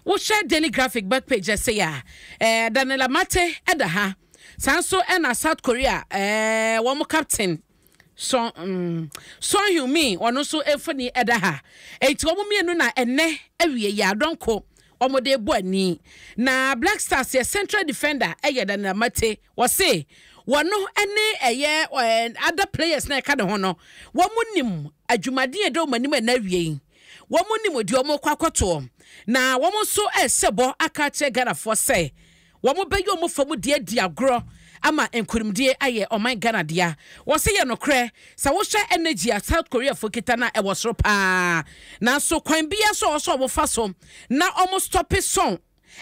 Wohwɛ Daily Graphic back page ɛsɛ a, Daniel Amartey ɛda ha. Saa nso ɛna South Korea wɔn captain Son, Son Heung-min ɔno nso mfoni ɛda ha. Enti wɔn mmienu na ɛnɛ awie yi adɔnko wɔn de bɔ ani. Na Black Stars yɛ central defender ɛyɛ Daniel Amartey. Wɔse wɔno ne ɛyɛ other players na ɛka ne ho no, wɔn nim adwumaden a ɛda wɔn anim ɛnɛ awie yi. Wɔn nim deɛ wɔn rekɔ akɔtoɔ. Na wɔn nso ɛrehyɛ bɔ aka akyerɛ Ghanafoɔ sɛ wɔn bɛyɛ wɔn fa mu deɛ adi agorɔ ama nkunimdie ayɛ ɔman Ghana dea. Wɔse yɛ nokorɛ sɛ wohwɛ energy a South Koreafoɔ kita no a ɛwɔ soro paa. Nanso kwan biara so a ɛwɔ sɛ wɔn fa so na wɔn stɔpe sɔn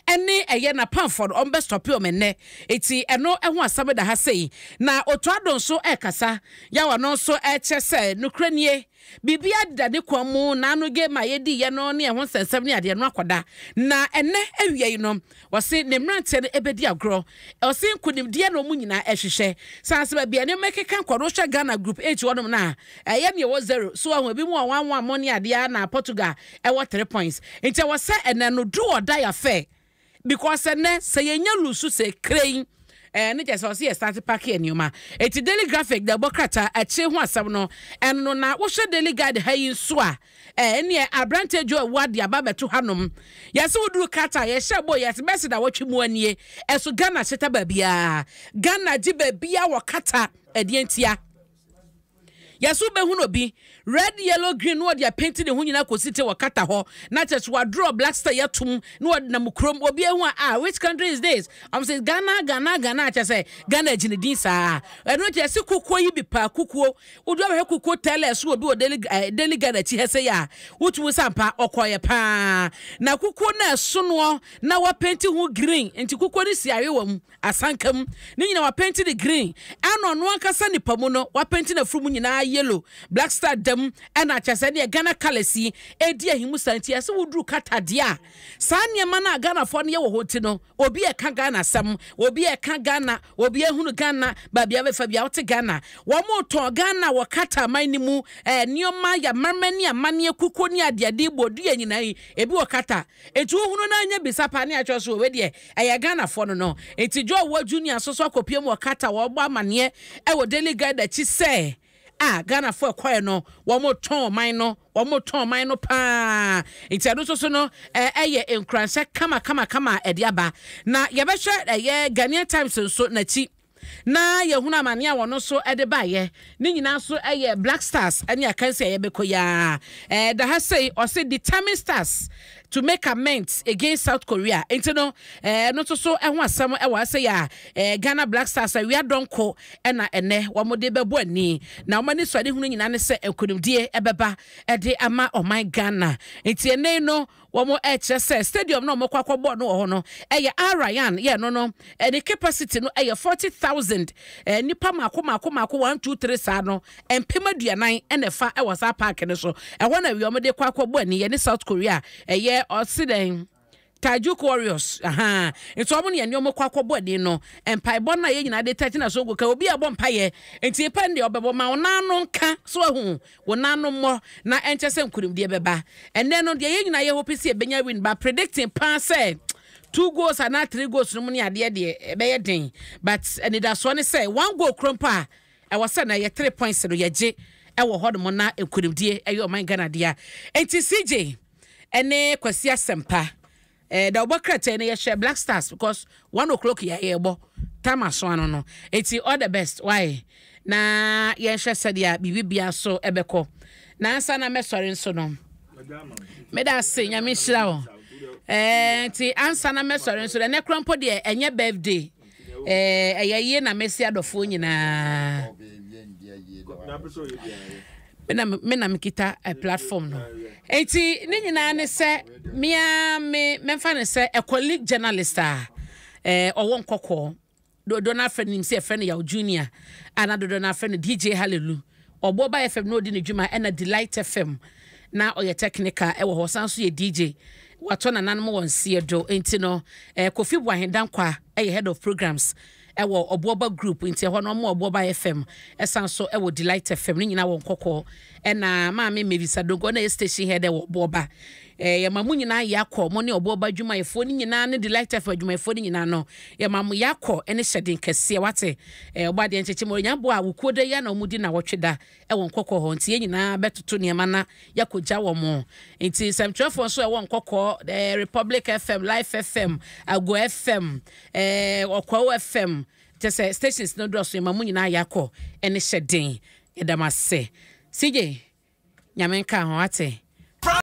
ɛne ɛyɛ n'apamfoɔ no wɔn bɛ stɔpe wɔn ɛnnɛ. Eti ɛno ɛho asɛm da ha sei. Na Otto Addo nso ɛrekasa. Yaw ɔno nso ɛrekyerɛ sɛ nokorɛ nie. Biribiara deda ne kwan mu, naano game a yɛdiiɛ no ne ɛho nsɛnsɛm ne adeɛ no akɔda. Na ɛnnɛ awia yi no, ɔse ne mmeranteɛ no bɛdi agorɔ. Ɔse nkunimdie na wɔn nyinaa ɛhwehwɛ. Sane sɛ baabi a nneɛma ɛkeka kɔ no, wohwɛ Ghana Group H hɔnom no a, ɛyɛ nea ɛwɔ zero. So wahu, ebinom wɔ one one mo ne adeɛ ara na Portugal ɛwɔ 3 points. Nti ɛwɔ sɛ ɛnnɛ no, do or die affair. Because ɛnnɛ sɛ yɛnya lose sɛ kren ɛɛ ne kyɛ sɛ ɔsɛ yɛ start pack yɛ nneɛma. Eti Daily Graphic da ɛbɔ krataa akyire ho asɛm no ɛno no. Na wohwɛ Daily Guide ha yi nso a, ɛɛ ɛneɛ aberanteɛ Joe Awuah de aba abɛto hanom. Yɛse woduru Qatar yɛhyɛ bɔ yɛse bɛse da wɔtwe mu anie. Ɛso Ghana hyeta baabiara. Ghana gye baabiara wɔ Qatar ɛdeɛ ntia. Yɛse wobɛhunu obi, red, yellow, green na ɔde apenti ne ho nyinaa kɔsi te wɔ Qatar hɔ na kyerɛ sɛ wadraw Black Star yi atom na ɔde nam kurom. Obi ahu a, ah, which country is this? Ɔmo sɛ Ghana, Ghana, Ghana, kyerɛ sɛ Ghana agye ne din saa. Ɛno nti yɛse kukuo yi bi paa kukuo. Wode wobɛhwɛ kukuo tɛlɛ so obi wɔ Daily, Daily Ghana akyi ha sei a, wotumi sɛ ampa ɔkɔɔyɛ paa. Na kukuo no a ɛso noɔ na wapenti ho green, nti kukuo no si awewa mu. Asanka mu. Ne nyinaa wapenti no green ɛna ɔno ankasa nipa mu no wapenti n'afuru mu nyinaa yellow. Black Star da mu ɛna kyerɛ sɛ ɛneɛ Ghana colours yi ɛdi ahimu saa nti ɛsɛ woduru Qatar deɛ a saa nneɛma no a Ghanafoɔ no yɛ wɔ hɔ nti no obi ɛka Ghana asɛm, obi ɛka Ghana, obi ahunu Ghana baabi a bɛfa bia wote Ghana. Wɔn retɔn Ghana wɔ Qatar man no mu ɛɛ nneɛma yɛ amammerɛ ne amanneɛ kukuo ne adeade bɔdua nyinaa yi ebi wɔ Qatar. Nti wohunu no anya bisa paa ne atwerɛ so wei deɛ ɛyɛ Ghanafoɔ no no. Nti Joe Awuah Junior nso so akɔpue mu wɔ Qatar wɔrebɔ amaneɛ wɔ Daily Guide akyi sɛ a Ghanafoɔ ɛkɔɛ no wɔretɔn ɔman no wɔretɔn ɔman no paa. Nti ɛno nso so no ɛyɛ nkuranhyɛ kama kama kama a ɛde aba. Na yɛbɛhwɛ ɛyɛ Ghanaian Times nso n'akyi na yɛhunu amane a wɔn nso de baeɛ. Ne nyinaa nso yɛ Black Stars ne akansi a yɛbɛkɔ yi ara. Ɛda ha sei, ɔse determined Stars to make amends against South Korea. Nti no, ɛno nso so ho asɛm wɔ ha sei a Ghana Black Stars awia dɔnko na ɛnɛ wɔn de bɛbɔ ani. Na wɔn anisoadehunu nyinaa ne sɛ nkonimdie bɛba de ama ɔman Ghana. Nti ɛnɛ yi no, Wɔkyerɛ sɛ stadium no a wɔkɔ akɔbɔ no wɔ hɔ no yɛ Al Rayyan yɛ no no ne capacity no yɛ 40,000 nnipa mako mako mako 1 2 3 saa no 40,000 na ɛfa wɔ saa park no so. Ɛhɔ na awia wɔde kɔ akɔbɔ ani yɛne South Korea ɛyɛ ɔse dɛn Tajuk Warriors ahaa nti wɔn ne yɛne wɔn kɔ akɔbɔ ani no mpaebɔ no a yɛn nyinaa de tɛgyina so nko ka obi a ɛbɔ mpaeɛ nti pɛ no deɛ ɔbɛbɔ ma wo nan no nka so ahu Wo nan no mmɔ na ɛnkyɛ sɛ nkunimdie bɛba. Ɛnnɛ no deɛ yɛn nyinaa yɛ hope sɛ yɛbɛnya win but predicting paa sɛ two goals anaa three goals no mu ne adeɛ deɛ ɛbɛyɛ den but anidasoɔ ne sɛ one goal koro mpo a ɛwɔ sɛ na ɛyɛ 3 points no yɛgye ɛwɔ hɔ nom na nkunimdie ɛyɛ ɔman Ghana dea. Enti CJ ɛne Kwasi Asɛmpa da wɔbɔ krataa no yɛhwɛ Black Stars because 1 o'clock yɛ yɛbɔ time aso ano no eti all the best why na yɛnhwɛ sɛdeɛ biribi bia so ɛbɛkɔ na ansa na mɛsɔre nso no meda ase Nyame nhyira wo nti ansa na mɛsɔre nso no ɛnɛ kora mpo deɛ ɛnyɛ birthday, ɛyɛ yie na mɛsi adɔfoɔ nyinaa me na mekita platform no nti ne nyinaa ne sɛ mea me mɛmfa ne sɛ a colleague journalist a ɔwɔ Nkɔkɔɔ dodo no afrɛ no nim sɛ yɛfrɛ no Yaw Junior a na dodo no afrɛ no DJ Hallelu. Ɔbɔ Ba FM na ɔdi ne dwuma ɛna Delight FM na ɔyɛ technical ɛwɔ hɔ san so yɛ DJ. Watɔ nananom wɔ nseɛ do nti no Kofi Boahen Dankwa ɛyɛ head of programs ɛwɔ Ɔboɔba Group nti ɛhɔ no ɔmo Ɔboɔba FM ɛsan so ɛwɔ Delight FM ne nyinaa wɔ Nkɔkɔɔ. Ɛna maame Mavis Adongo ɔna yɛ station head ɛwɔ Ɔboɔba. Eh, yɛma mo nyinaa yɛakɔ, mo ne ɔboɔba adwumayɛfoɔ no nyinaa ne Delight FM adwumayɛfoɔ no nyinaa no, yɛma mo yɛakɔ ne hyɛden kɛseɛ, wate? Eh, ɔbɔ adeɛ nkyekye mo, ɔnya boa a wokuo da yi a na wɔn di nawɔtwe da wɔ nkɔkɔɔ hɔ, nti yɛn nyinaa bɛtoto nneɛma na yɛakɔgya wɔn. Nti nsɛmtwerɛfoɔ nso ɛwɔ nkɔkɔɔ, eh, Republic FM, Life FM, Ago FM, eh, Ɔkwawu FM, kyɛ sɛ stations no dɔɔso, yɛma mo nyinaa yɛakɔ ne hyɛden. Yɛda mo ase. CJ, Nyame nka ho, wate?